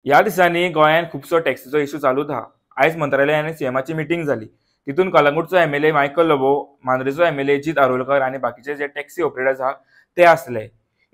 ह्या दिसांनी गोंयांत खुबसो टॅक्सीचो इशू चालूच आहा. आयज मंत्रालय आनी सीएमाची मिटींग जाली. तितून कलंगूटचो एमएलए मायकल लोबो, मांद्रेचो एमएलए जीत आरोलकर आनी बाकीचे जे टॅक्सी ऑपरेटर्स आहा ते आसले.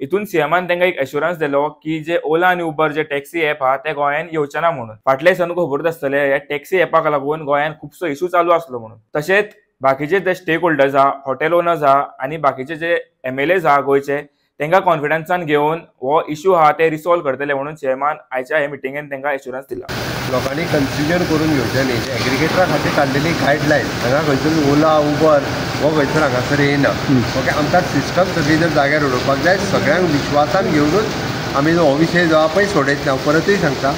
हितून सीएमान तांकां एक एश्योरन्स दिलो की जे ओला आनी उबर जे टॅक्सी एप आहा ते गोंयांत येवचे ना म्हणून. फाटल्या दिसांनी खबरूच आसतले ह्या टॅक्सी एपाक लागून गोंयांत खुबसो इशू चालू आसलो म्हणून. तशेंच बाकीचे जे स्टेक होल्डर्स आहा, हॉटेल ओनर्स आहा आनी बाकीचे जे एमएलएज आहा गोंयचे तांकां कॉन्फिडन्सान घेवन हो इशू आहा ते रिसॉल्व करतले म्हणून सीएमान आयच्या हे मिटिंगेन तांकां एश्योरन्स दिला. लोकांनी कन्फ्युजन करून घेवचें न्ही. एग्रिगेटरा खातीर काडलेली गायडलायन हांगा खंयसून ओला उबर हो खंयसर हांगासर येयना. ओके, आमकां सिस्टम सगळी जर जाग्यार उडोवपाक जाय, सगळ्यांक विश्वासान घेवनूच आमी हो विशय जो आहा पळय सोडयतले. हांव परतूय सांगता,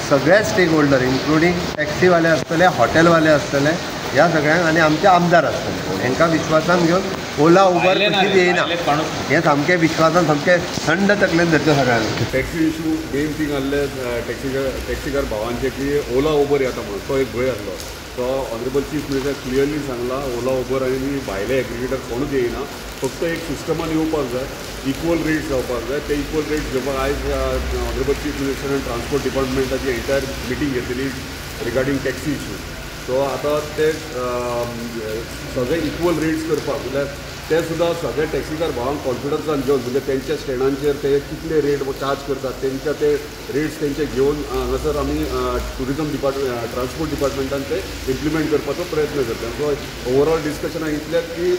सगळ्या स्टेक होल्डर इन्क्लुडींग टॅक्सीवाले आसतले, हॉटेलवाले आसतले, ह्या सगळ्यांक आनी आमचे आमदार आसतले, हांकां विश्वासान घेवन ओला उबर कशीच येयना हें सामकें विश्वासान सामकें थंड तकलेन धरचें सगळ्यांक. टॅक्सी इशू मेन थींग आहले टॅक्सीकार भावांचे की ओला उबर येता म्हणून तो एक भंय आसलो. तो ऑनरेबल चीफ मिनिस्टर क्लियरली सांगला ओला उबर आनी भायले एग्रिगेटर कोणूच येयना, फक्त एक सिस्टमान येवपाक जाय, इक्वल रेट्स जावपाक जाय. ते इक्वल रेट्स घेवपाक आयज ऑनरेबल चीफ मिनिस्टरान ट्रान्सपोर्ट डिपार्टमेंटाची एंटायर मिटींग घेतलेली रिगार्डींग टॅक्सी इशू. सो आतां ते सगळे इक्वल रेट्स करपाक म्हणल्यार ते सुद्दां सगळे टॅक्सीकार भावांक कॉन्फिडन्सान घेवन म्हणजे तेंच्या स्टँडांचेर ते कितले रेट चार्ज करतात तेंच्या ते रेट्स तेंचे घेवन हांगासर आमी टुरिजम डिपार्टमेंट ट्रान्सपोर्ट डिपार्टमेंटान ते इम्प्लिमेंट करपाचो प्रयत्न करता. सो ओवरऑल डिस्कशनाक इतलें की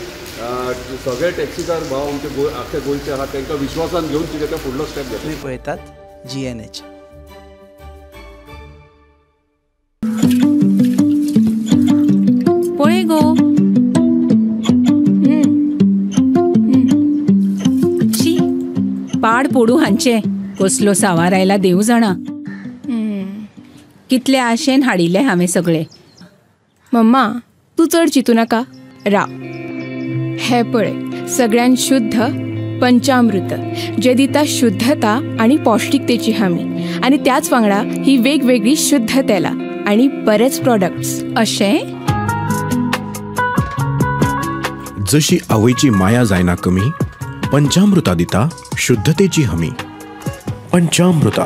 सगळे टॅक्सीकार भाव आमचे आख्खे गोंयचे आहा तांकां विश्वासान घेवन कितें ते फुडलो स्टेप घेतले. पळयतात GNH. पळय गो, शी पाड पोडू हांचे, कसलो सावार आयला देव जाणा. कितले आशेन हाडिल्ले हांवें सगळे. मम्मा तूं चड चिंतू नाका, राव. हे पळय सगळ्यान शुद्ध पंचामृत जे दिता शुद्धता आनी पौष्टिकतेची हमी, आनी त्याच वांगडा ही वेगवेगळी शुद्ध तेलां आनी बरेच प्रॉडक्ट्स. अशें जशी आवयची माया जायना कमी, पंचामृता दिता शुद्धतेची हमी. पंचामृता.